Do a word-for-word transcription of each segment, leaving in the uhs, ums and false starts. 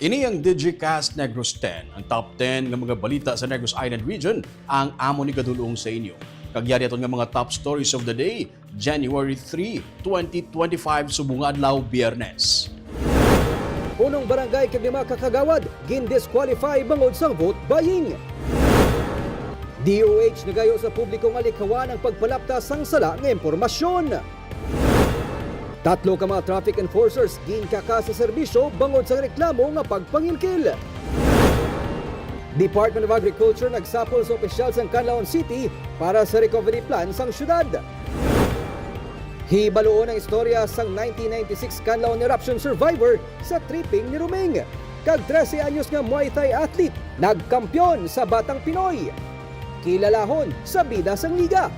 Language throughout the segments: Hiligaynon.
Ini ang Digicast Negros ten, ang top ten nga mga balita sa Negros Island Region ang amon igadul-ong sa inyo. Kag yari aton nga mga top stories of the day, January three, twenty twenty-five, subong nga adlaw, Biyernes. Punong barangay kag lima ka kagawad gin-disqualify bangod sang vote buying. D O H nagayo sa publiko nga likhawan ang pagpalapta sang sala nga impormasyon. Tatlo ka mga traffic enforcers ginkaka sa serbisyo bangod sa reklamo nga pagpangilkil. Department of Agriculture nagsapol sa opisyal sang Canlaon City para sa recovery plan sang syudad. Hibaluon ang istorya sang nineteen ninety-six Canlaon eruption survivor sa tripping ni Ruming, kag trese anyos nga Muay Thai athlete nagkampiyon sa Batang Pinoy. Kilalahon sa bida sang liga.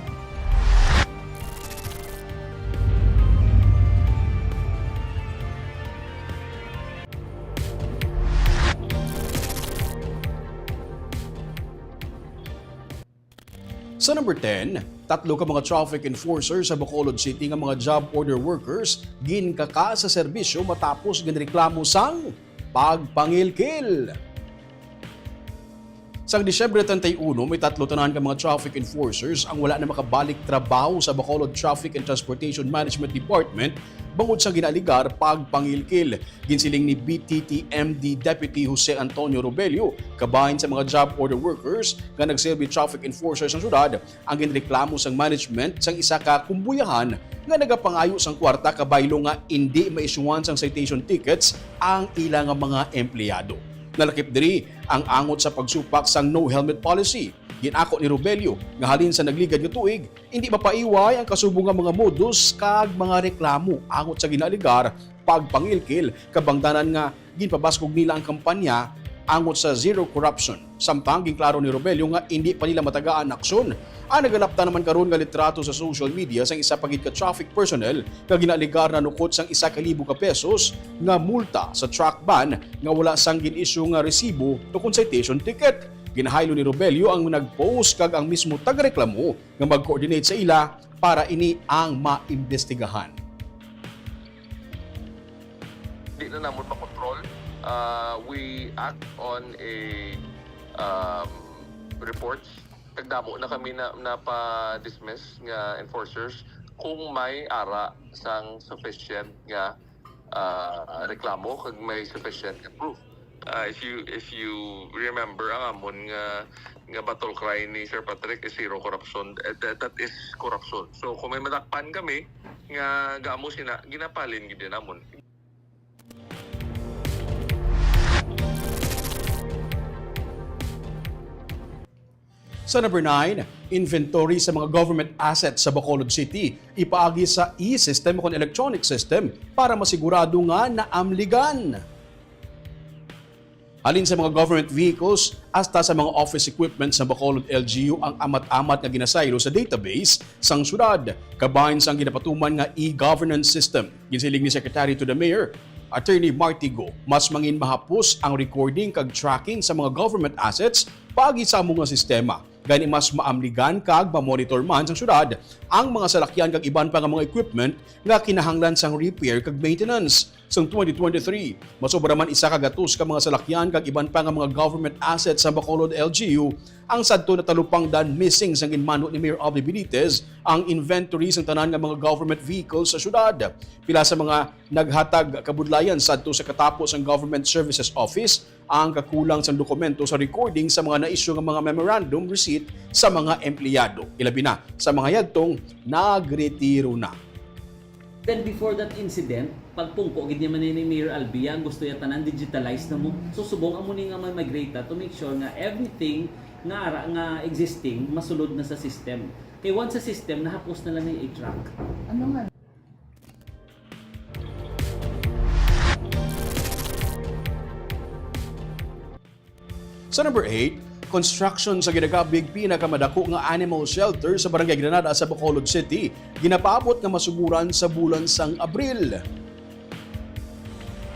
Sa number ten, tatlo ka mga traffic enforcer sa Bacolod City nga mga job order workers ginkaka sa serbisyo matapos ginreklamo sang pagpangilkil. Sang Disyembre treinta y uno, may tatlo tanan ka mga traffic enforcers ang wala na makabalik trabaho sa Bacolod Traffic and Transportation Management Department bangod sa ginaaligar pagpangilkil. Ginsiling ni B T T M D Deputy Jose Antonio Robelio, kabahin sa mga job order workers nga nagsilbi traffic enforcers sa syudad, ang ginreklamo sang management sang isa ka kumbuyahan nga nagapangayo sang kwarta kabaylo nga indi maisyuhan sang citation tickets ang ila nga mga empleyado. Nalakip diri ang angot sa pagsupak sang no helmet policy. Ginako ni Robelio nga halin sa nagligad nga tuig, indi mapaiway ang kasubong nga mga modus kag mga reklamo angot sa ginaaligar pagpangilkil, kabangdanan nga ginpabaskog nila ang kampanya angot sa zero corruption. Samtang ginklaro ni Robelio nga indi pa nila matagaan aksyon ang nagalapta naman karon nga litrato sa social media sang isa pa gid ka traffic personnel nga ginaaligar nanukot sang isa ka libo ka pesos nga multa sa truck ban nga wala sang gin-issue nga resibo o kon citation ticket. Ginahaylo ni Robelio ang nag-post kag ang mismo tagareklamo nga mag-coordinate sa ila para ini ang maimbestigahan. Di na namon makontrol. Uh, we act on a, um, reports. Kag damo na kami na napa-dismiss nga enforcers kung may ara sang sufficient nga, uh, reklamo kag may sufficient nga proof. Uh, if you, if you remember ang amon nga, nga battle cry ni Sir Patrick is zero corruption. Eh, that, that is corruption. So kung may madakpan kami nga gaamo sina, ginapalin gid namon. Sa number nine, inventory sa mga government assets sa Bacolod City ipaagi sa e-system o electronic system para masigurado nga naamligan. Halin sa mga government vehicles hasta sa mga office equipment sa Bacolod L G U ang amat-amat nga ginasaylo sa database sang syudad, kabahin sang ginapatuman nga e-governance system. Ginsiling ni Secretary to the Mayor, Attorney Marty Go, mas mangin mahapos ang recording kag tracking sa mga government assets paagi sa amo nga sistema. Gani mas maamligan kag mamonitor man sang syudad ang mga salakyan kag iban pa nga mga equipment nga kinahanglan sang repair kag maintenance. Sang twenty twenty-three, masobra man isa ka gatos ka mga salakyan kag iban pa nga mga government assets sa Bacolod L G U ang sadto natalupangdan missing sang ginmando ni Mayor Albee Benitez ang inventory sang tanan nga mga government vehicles sa syudad. Pila sa mga naghatag kabudlayan sadto sa katapo sang Government Services Office ang kakulang sang dokumento sa recording sa mga na-issue nga mga memorandum receipt sa mga empleyado, ilabi na sa mga yadtong nagretiro na. Then before that incident, pagpungko gid niya man ni Mayor Albee, ang gusto niya tanan digitalized na mo. So subong amo ni nga ma-migrate ta to make sure nga everything nga ara nga existing masulod na sa system. Kay once sa system, nahapos na lang ni i-track. Ano nga? Sa number eight, construction sa ginakabig pinakamadako nga animal shelter sa Barangay Granada sa Bacolod City, ginapaabot nga masuguran sa bulan sang Abril.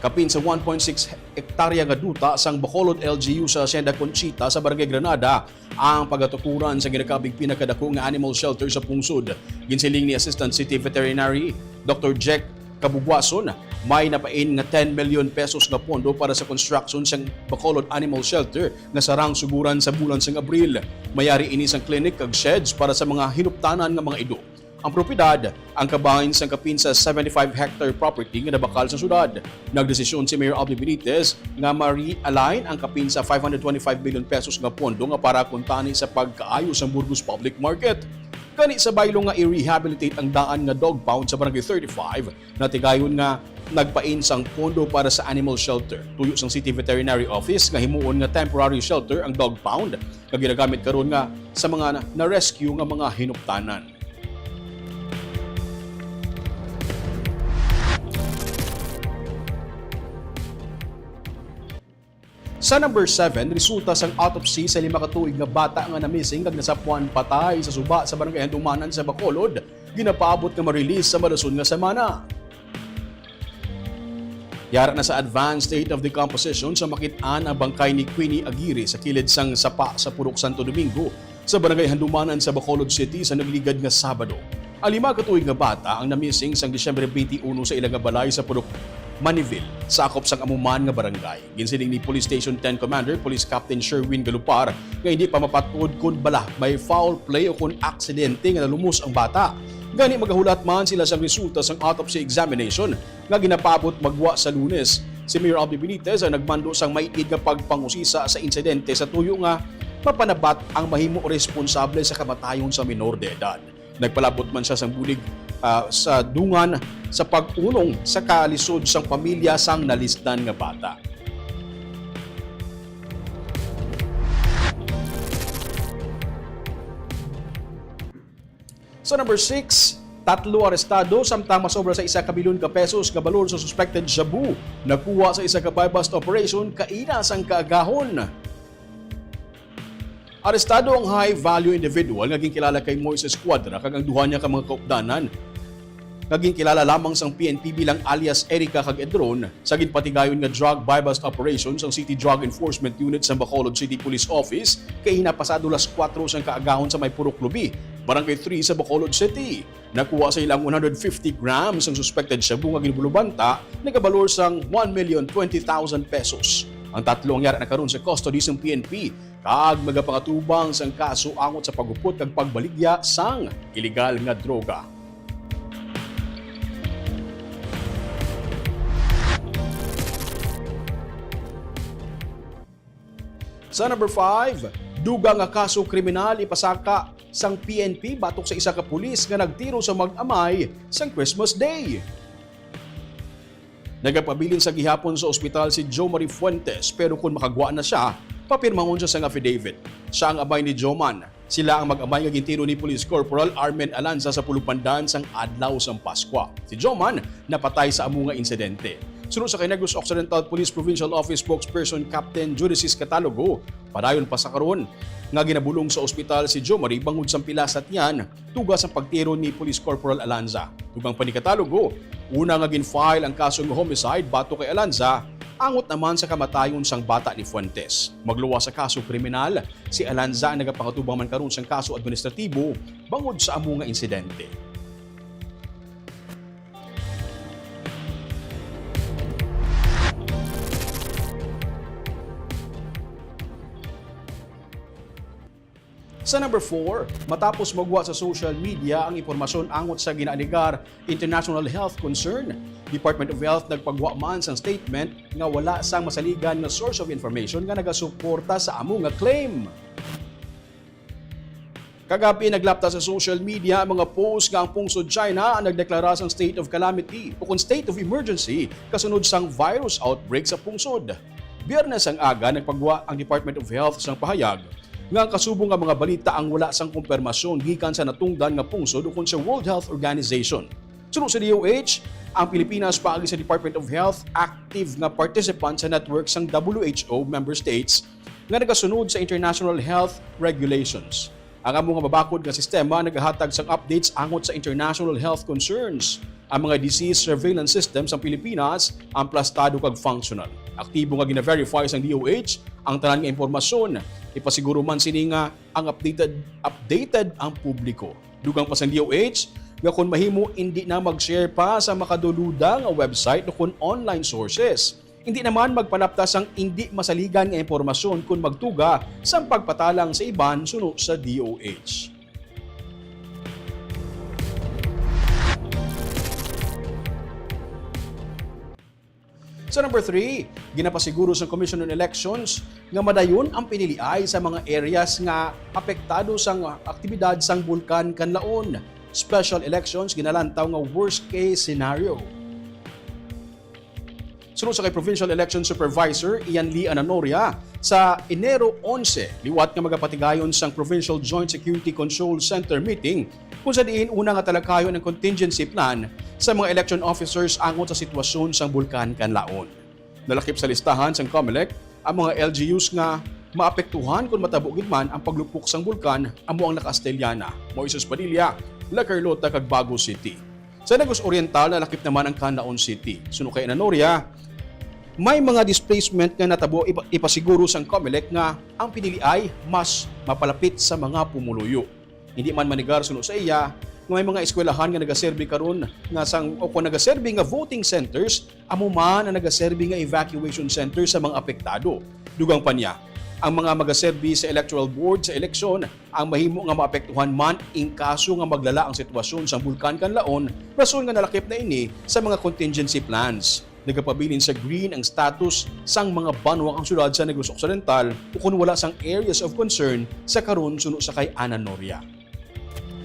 Kapin sa one point six hektarya nga duta sang Bacolod L G U sa Hacienda Conchita sa Barangay Granada ang pagatukuran sa ginakabig pinakadako nga animal shelter sa pungsod. Ginsiling ni Assistant City Veterinary Doctor Jack Kabugwason, may napain nga ten million pesos nga pondo para sa construction sang Bacolod Animal Shelter nga sarang suguran sa bulan sang Abril. Mayari ini sang clinic kag sheds para sa mga hinuptanan nga mga ido. Ang propiedad, ang kabahin sang kapin sa seventy-five hectare property nga nabakal sa syudad. Nagdesisyon si Mayor Albee Benitez nga ma-realign ang kapin sa five hundred twenty-five million pesos nga pondo nga para kuntani sa pagkaayo sang Burgos Public Market. Gani sa baylo nga i-rehabilitate ang daan nga dog pound sa Barangay thirty-five, natigayon nga nagpain sang pondo para sa animal shelter. Tuyo sang City Veterinary Office nga himuon nga temporary shelter ang dog pound nga ginagamit karon nga sa mga na- na-rescue nga mga hinuptanan. Sa number seven, resulta sang autopsy sa lima ka tuig nga bata nga na-missing kag nasapuan patay sa suba sa Barangay Handumanan sa Bacolod, ginapaabot nga ma-release sa maluson nga semana. Yara na sa advanced state of decomposition sa makit-an ang bangkay ni Queenie Aguirre sa kilid sang sapa sa Purok Santo Domingo, sa Barangay Handumanan sa Bacolod City sa nagligad nga Sabado. Ang lima ka tuig nga bata ang na-missing sang Disyembre twenty-one sa ila nga balay sa Purok Manivil, sakop sang amo man nga barangay. Ginsiling ni Police Station ten Commander Police Captain Sherwin Galupar nga hindi pa mapatod kon bala may foul play o kon aksidente nga nalumos ang bata. Gani magahulat man sila sang resulta sang autopsy examination nga ginapaabot magwa sa Lunes. Si Mayor Albee Benitez ang nagmando sang maiid nga pagpangusisa sa insidente sa tuyo nga mapanabat ang mahimo responsable sa kamatayon sa minor de edad. Nagpalabot man siya sang bulig, ah, sa dungan sa pag-unong sa kalisod sang pamilya sang nalisdan nga bata. Sa number six, tatlo arestado samtang masobra sa isa ka bilyon ka pesos nga balor sa suspected shabu nakuha sa isa ka buy-bust operation kaina sang kaagahon. Arestado ang high-value individual nga ginkilala kay Moises Cuadra kag ang duha niya ka mga kaupdanan nga ginkilala lamang sang P N P bilang alias Erica kag Edron sa ginpatigayon nga drug buy-bust operation sang City Drug Enforcement Unit sa Bacolod City Police Office kaina pasado las kuwatro sang kaagahon sa may Purok Lubi, Barangay three sa Bacolod City. Nakuha sa ila ang one hundred fifty grams ang suspected shabu nga ginbulubanta nagabalor sang one million twenty thousand pesos. Ang tatlo ang yara na karon sa custody sang P N P kag magapangatubang sang kaso angot sa paghupot kag pagbaligya sang iligal nga droga. Sa number five, dugang nga kaso kriminal ipasaka sang P N P batok sa isa ka pulis nga nagtiro sa mag-amay sang Christmas Day. Nagapabilin sa gihapon sa ospital si Jomari Fuentes, pero kon makagwa na sia, papirmahon siya sang affidavit. Siya ang amay ni Joman. Sila ang mag-amay nga gintiro ni Police Corporal Armen Alanza sa Pulupandan sang adlaw sang Paskwa. Si Joman napatay sa amo nga insidente. Suno sa kay Negros Occidental Police Provincial Office Spokesperson Captain Judicis Catalogo, padayon pa sa karon nga ginabulong sa ospital si Jomari bangod sang pila sa tiyan tuga sang pagtiro ni Police Corporal Alanza. Dugang pa ni Catalogo, una nga gin-file ang kaso nga homicide batok kay Alanza, angot naman sa kamatayon sang bata ni Fuentes. Magluwas sa kaso kriminal, si Alanza ang nagapangatubang man karon sang kaso administratibo bangod sa amo nga insidente. Sa number four, matapos magwa sa social media ang impormasyon angot sa ginaalegar international health concern, Department of Health nagpagwa man sang statement nga wala sang masaligan nga source of information nga nagasuporta sa amo nga claim. Kagab-i, naglapta sa social media ang mga post nga ang pungsod China ang nagdeklara sang state of calamity o kon state of emergency kasunod sang virus outbreak sa pungsod. Biyernes ang aga, nagpagwa ang Department of Health sang pahayag nga ang kasubong nga mga balita ang wala sang kumpirmasyon gikan sa natungdan nga pungsod ukon sa World Health Organization. Suno sa D O H, ang Pilipinas paagi sa Department of Health active nga participant sa network sang W H O member states nga nagasunod sa international health regulations. Ang amo nga mabakod nga sistema nagahatag sang updates angot sa international health concerns. Ang mga disease surveillance system sang Pilipinas amplastado kag functional. Aktibo nga gina-verify sang D O H ang tanan nga impormasyon. Ipasiguro man sini nga ang updated updated ang publiko. Dugang pa sang D O H, nga kon mahimo, indi na mag-share pa sa makaduluda nga website o kon online sources. Indi naman magpalapta sang indi masaligan nga impormasyon kon magtuga sang pagpatalang sa iban suno sa D O H. Sa number three, ginapasiguro sang Commission on Elections nga madayon ang piniliay sa mga areas nga apektado sang aktibidad sang Bulkan Kanlaon. Special elections ginalantaw nga worst case scenario. Suno sa kay Provincial Election Supervisor Ian Lee Ananoria, sa Enero onse, liwat nga magapatigayon sang Provincial Joint Security Control Center meeting, kung sa diin una nga talakayon ang contingency plan sa mga election officers angot sa sitwasyon sang Bulkan Kanlaon. Nalakip sa listahan sang Comelec ang mga L G Us nga maapektuhan kon matabo gid man ang paglupok sang bulkan, amo ang La Castellana, Moises Padilla, La Carlota, kag Bago City. Sa Negros Oriental, nalakip naman ang Canlaon City. Suno kay Ananoria, may mga displacement nga natabo, ipa-, ipasiguro sang Comelec nga ang piniliay mas mapalapit sa mga pumuluyo. Hindi man manegar suno sa iya nga may mga eskwelahan nga nagaserbi karon nga sang, o kon nagaserbi nga voting centers, amo man ang nagaserbi nga evacuation center sa mga apektado. Dugang pa niya, ang mga magaserbi sa electoral board sa eleksyon ang mahimo nga maapektuhan man in kaso nga maglala ang sitwasyon sa Bulkan Kanlaon, rason nga nalakip na ini sa mga contingency plans. Nagapabilin sa green ang status sang mga banwa ang syudad sa Negros Occidental ukon wala sang areas of concern sa karon, suno sa kay Ananoria.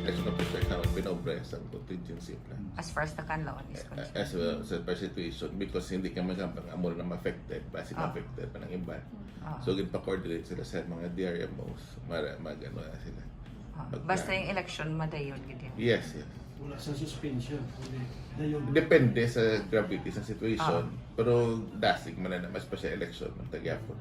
As an officer, sa pinaobra sa contingency plan. As far as the Canlaon is concerned. As well as the situation, because hindi ka man amo na ma-affected, basi Ah. ma-affected pa ng iba. Ah. So, ginpa-coordinate sila sa mga D R M Os, mara-, mag-ano na sila. Ah, Mag-plan. Basta yung election, madayon gid yun. Yes, yes. Wala sa suspension, kundi dayon. Depende sa gravity sa situation, Ah. pero dasig man na, mas pa siya election, ang tagyapon.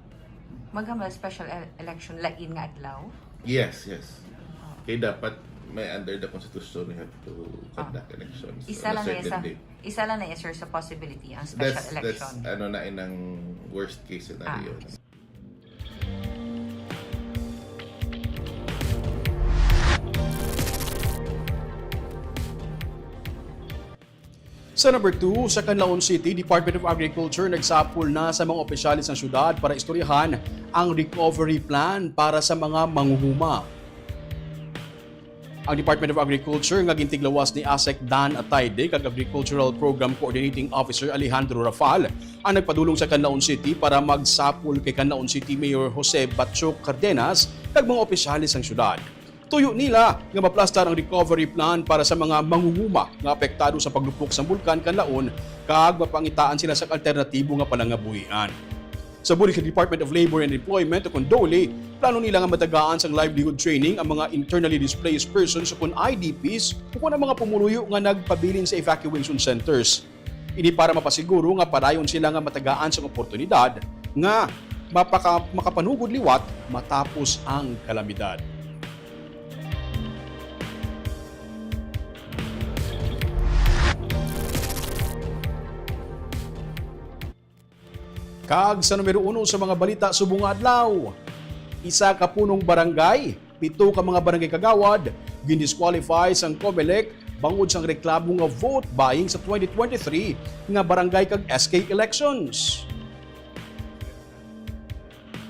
Magkama special e-, election, lain nga adlaw? Yes, yes. Ah. Kaya dapat may under the constitution, we have to Ah. conduct elections Isa on a lang na certain isa, day. Isa lang na isa sa possibility ang special That's, that's, election. Ano na, inang worst case scenario. Ah. Sa number two, sa Canlaon City, Department of Agriculture nagsapol na sa mga opisyales ng syudad para istoryahan ang recovery plan para sa mga manguhuma. Ang Department of Agriculture nga gintiglawas ni ASEC Dan Atayde kag Agricultural Program Coordinating Officer Alejandro Rafal ang nagpadulong sa Canlaon City para magsapol kay Canlaon City Mayor Jose Batcho Cardenas kag mga opisyales sang syudad. Tuyo nila nga maplastar ang recovery plan para sa mga manguhuma nga apektado sa paglupok sang Bulkan Kanlaon kag mapangitaan sila sa alternatibo nga panangabuhian. Sa bulig sa Department of Labor and Employment o kon DOLE, plano nila nga matagaan sang livelihood training ang mga internally displaced persons o kon I D Ps o kon ang mga pumuluyo nga nagpabilin sa evacuation centers. Ini para mapasiguro nga padayon sila nga matagaan sang oportunidad nga mapaka-, makapanugod liwat matapos ang kalamidad. Kag sa numero uno sa mga balita subong nga adlaw, isa ka punong barangay, pito ka mga barangay kagawad, gindisqualify sang Comelec bangod sang reklamo nga vote buying sa twenty twenty-three nga barangay kag S K elections.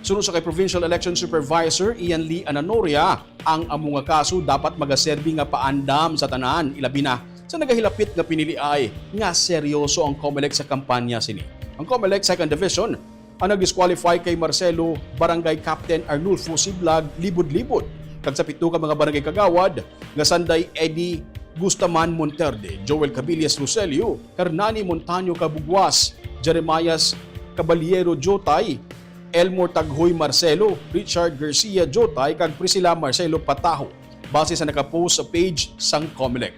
Suno sa kay Provincial Election Supervisor Ian Lee Ananoria, ang amo nga kaso dapat magaserbi nga paandam sa tanan, ilabi na sa nagahilapit nga piniliay nga seryoso ang Comelec sa kampanya sini. Ang Comelec Second Division ang nag-disqualify kay Marcelo, Barangay Captain Arnulfo Siblag, Libod-Libod, kag sa pito ka mga barangay kagawad nga sanday Eddie Gustaman Monterde, Joel Cabillas Roselio, Hernani Montaño Cabugwas, Jeremias Caballero Jotay, Elmore Taghoy Marcelo, Richard Garcia Jotay, kag Priscilla Marcelo Pataho, base sa nakapost sa page sang Comelec.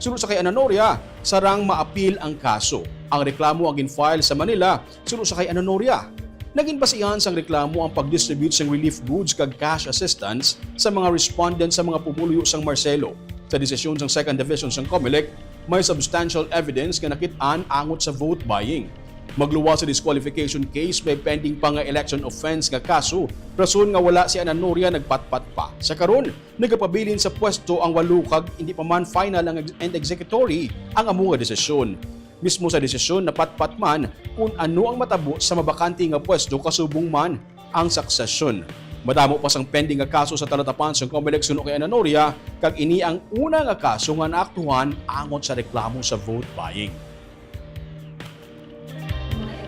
Suno sa kay Ananoria, sarang maapil ang kaso. Ang reklamo ang gin-file sa Manila, suno sa kay Ananoria. Nagin basihan sang reklamo ang pag-distribute sang relief goods kag cash assistance sa mga respondent sa mga pumuluyo sang Marcelo. Sa desisyon sang Second Division sang Comelec, may substantial evidence nga nakit-an angot sa vote buying. Magluwas sa disqualification case, may pending pa nga election offense nga kaso, rason nga wala si Ana Noria nagpatpat pa. Sa karon, nagapabilin sa pwesto ang walo kag hindi pa man final ang ex-, and executory ang amo nga desisyon. Mismo sa desisyon, napatpat man kung ano ang matabo sa mabakante nga pwesto kasubong man ang succession. Madamo pa sang pending nga kaso sa talatapan sang Comelec suno kay Ana Noria, kag ini ang una nga kaso nga naaktuhan angot sa reklamo sa vote buying.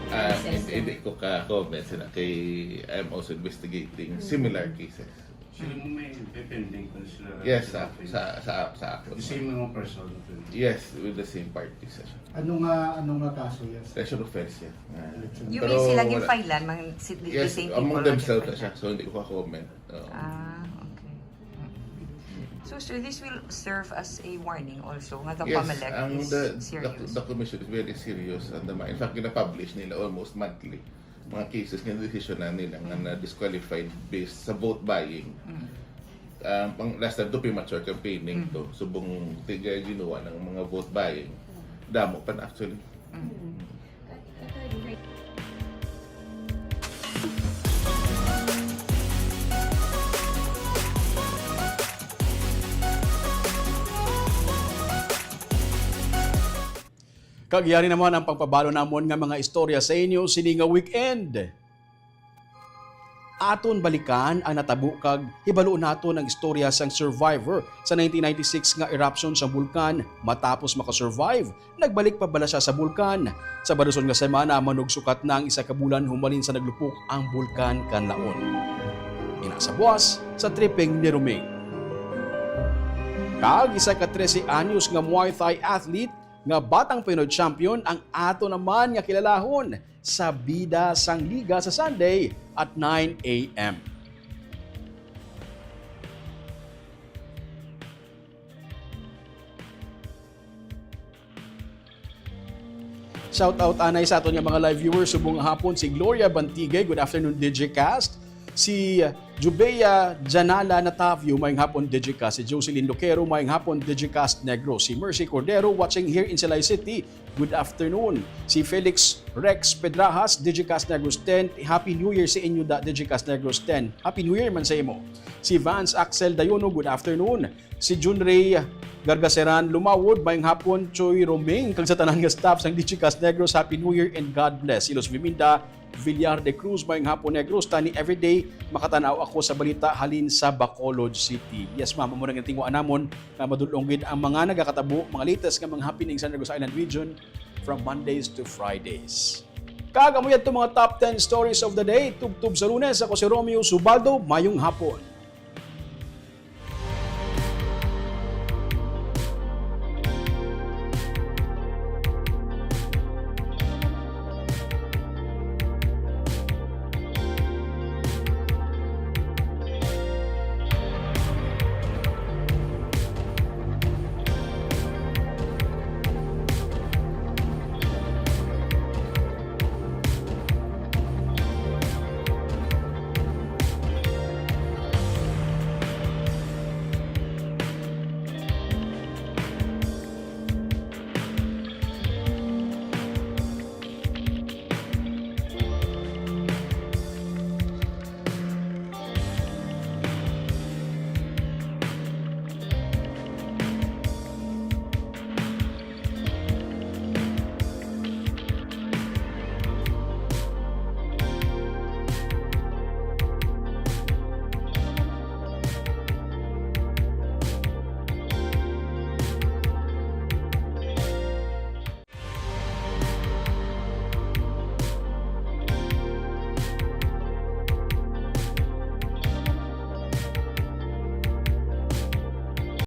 Ah, hindi, hindi ko ka-comment sila kay I'm also investigating similar cases. Sila mo may pending pa sila. Yes, sa sa sa, sa ako. The same mga person. Yes, with the same party, sir. Ano nga ano nga kaso yan? Session offense yan. Ah, Election. You pero mean sila yung wala- filan man si the, the Yes, same among people? Themselves na siya, so hindi ko ka-comment. Oo. Ah, okay. So, sir, this will serve as a warning also nga the Yes, Comelec ang is the, the, serious. The commission is very serious. And the, in fact, gina-publish nila almost monthly mga cases nga decision na nila nga na-disqualified based sa vote buying. Mm. Um, ang last time to, premature campaigning Mm. to. Subong tiga ginawa ng mga vote buying. Damo pa na actually. Mm. Kag yari naman ang pagpabalo namon nga mga istorya sa inyo sini nga weekend. Aton balikan ang natabo kag hibaluon naton ang istorya sang survivor sa nineteen ninety-six nga eruption sang bulkan. Matapos makasurvive, nagbalik pa bala siya sa bulkan. Sa baluson nga semana, manugsukat na ang isa ka bulan humalin sa naglupok ang bulkan Kanlaon. Ina sa buwas sa tripping ni Roming. Kag isa ka trese anyos nga Muay Thai athlete nga batang Pinoy champion ang ato naman nga kilalahon sa bida sang liga sa Sunday at nine a.m. Shout out anay sa aton nga mga live viewers subong nga hapon, si Gloria Bantigay, good afternoon Digicast. Si Jubea Janala Natavio, mayong hapon Digicast. Si Jocelyn Loquero, mayong hapon Digicast Negros. Si Mercy Cordero, watching here in Silay City, good afternoon. Si Felix Rex Pedrajas, Digicast Negros ten, Happy New Year sa inyo da Digicast Negros ten. Happy New Year man sa imo. Si Vance Axel Dayono, good afternoon. Si Junray Gargaseran Lumawod, mayong hapon Choy Roming, kag sa tanan nga staff sang Digicast Negros, Happy New Year and God bless. Si Luz Viminda Villar de Cruz, mayong hapon Negros, tani everyday makatanaw ako sa balita halin sa Bacolod City. Yes ma'am, amo na nga tingwa namon nga madulong gid ang mga nagakatabo, mga latest nga mga happening sa Negros Island region from Mondays to Fridays. Kag amo yadto mga top ten stories of the day, tubtob sa Lunes. Ako si Romeo Subaldo, mayong hapon.